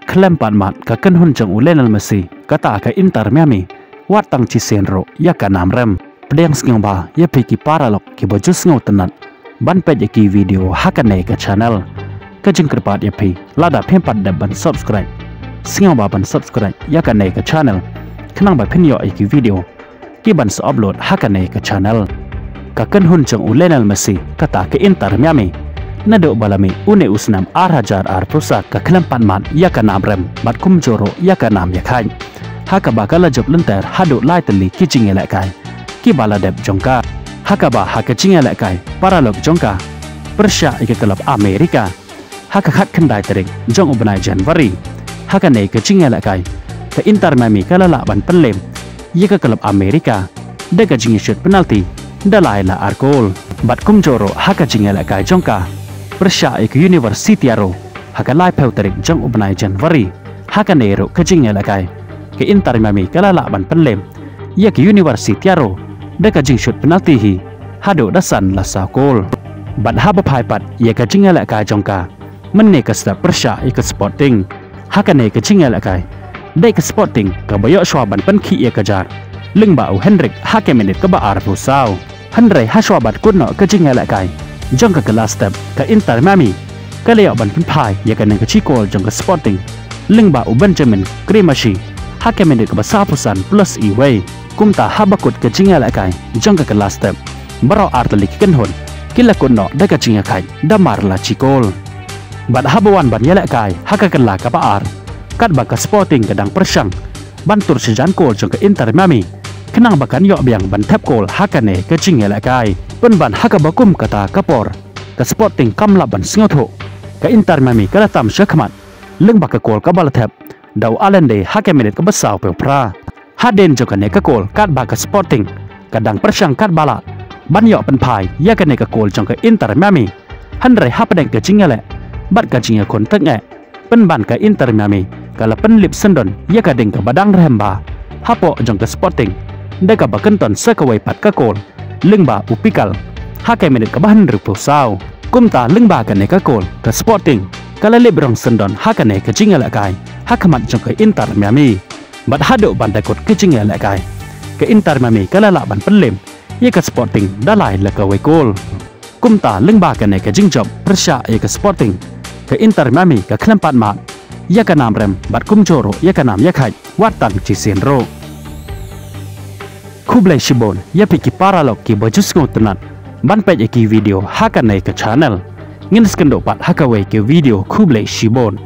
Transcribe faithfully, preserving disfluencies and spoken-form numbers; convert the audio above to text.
khlem pat mad ka kynhun jong u Lionel Messi, kata ka Inter Miami, wat tang shisien ruh ïa ka nam rem. Pdiang sngewbha ïa phi ki paralok kiba ju sngewtynnat ban peit ïa ki video ha kane ka channel. Ka jingkyrpad ïa phi, lada phim pat dep ban subscribe, sngewbha ban subscribe ïa kane ka channel, khnang ba phin ïoh ïa ki video kiban sa upload ha kane ka channel. Ka kynhun jong u Lionel Messi, kata ka Inter Miami, naduh ba la mih une u snem ar hajar arphew saw, ka khlem pat mad ïa ka nam rem bad kumjuh ruh ïa ka nam ïakhaiñ, ha kaba ka la jop lynter haduh lai tylli ki jingïalehkai kiba la dep jong ka, ha kaba ha ka jingïalehkai paralok jong ka pyrshah ïa ka klub Amerika ha ka khatkhyndai tarik jong u bnai January. Ha kane ka jingïalehkai, ka Inter Miami ka la lah ban pynlem ïa ka klub Amerika da ka jingïashut penalti da lai la ar kol. Bad kumjuh ruh ha ka jingïalehkai jong ka pyrshah ïa ka Universitario ha ka laiphew tarik jong u bnai January. Ha kane ruh ka jingïalehkai, ka Inter Miami ka la lah ban pynlem ïa ka Universitario da ka jingshut penalti hi haduh da san la saw kol. Bad haba phai pat ïa ka jingïalehkai jong ka mynne ka step pyrshah ïa ka Sporting, ha kane ka jingïalehkai, dei ka Sporting kaba ïoh shuwa ban pynkhih ïa ka jar lyngba u Hendrick ha ka minit kaba arphew saw. Hynrei ha shuwa ban kut noh ka jingïalehkai jong ka, ka la step, ka Inter Miami ka la ïoh ban pynphai ïa kane ka shi kol jong ka Sporting lyngba u Benjamin Cremaschi ha ka minit kaba sawphew san plus iwei. Kumta haba kut ka jingïalehkai jong ka, ka la step, baroh ar tylli ki kynhun ki la kut noh da ka jingïakhaiñ da mar la shi kol. Bad haba wan ban ïalehkai ha ka, ka la kaba ar, katba ka Sporting ka dang pyrshang ban tur sha jan kol jong ka Inter Miami, khnang ba kan ïoh biang ban thep kol ha kane ka jingïalehkai. Pynban ha kaba kum kata ka por, ka Sporting kam lah ban sngewthuh, ka Inter Miami ka la tam sha khmat lyngba ka kol kaba la thep da u Allende ha ka minit kaba sawphew phra. Hadien jong kane ka kol, katba ka Sporting ka dang pyrshang katba lah ban ïoh pynphai ïa kane ka kol jong ka Inter Miami, hynrei hapdeng ka jingïaleh bad ka jingïakhun tyngeh, pynban ka Inter Miami ka la pynlip syndon ïa ka ding kaba dang rhem bha hapoh jong ka Sporting da kaba kynton sa kawei pat ka kol lyngba u Pickal ha ka minit kaba hynriewphew saw. Kumta lyngba kane ka kol, ka Sporting ka la lip rong syndon ha kane ka jingïalehkai ha khmat jong ka Inter Miami. Bad haduh ban da kut ka jingïalehkai, ka Inter Miami ka la lah ban pynlem ïa ka Sporting da lai la kawei kol. Kumta lyngba kane ka jingjop pyrshah ïa ka Sporting, ka Inter Miami ka khlem pat mad ïa ka nam rem bad kumjuh ruh ïa ka nam ïakhaiñ wat tang shisien ruh. Khublei shibun ïa phi ki paralok kiba ju sngewtynnat ban peit ïa ki video ha kane ka channel. Ngin sa ïakynduh pat ha kawei ka video. Khublei shibun.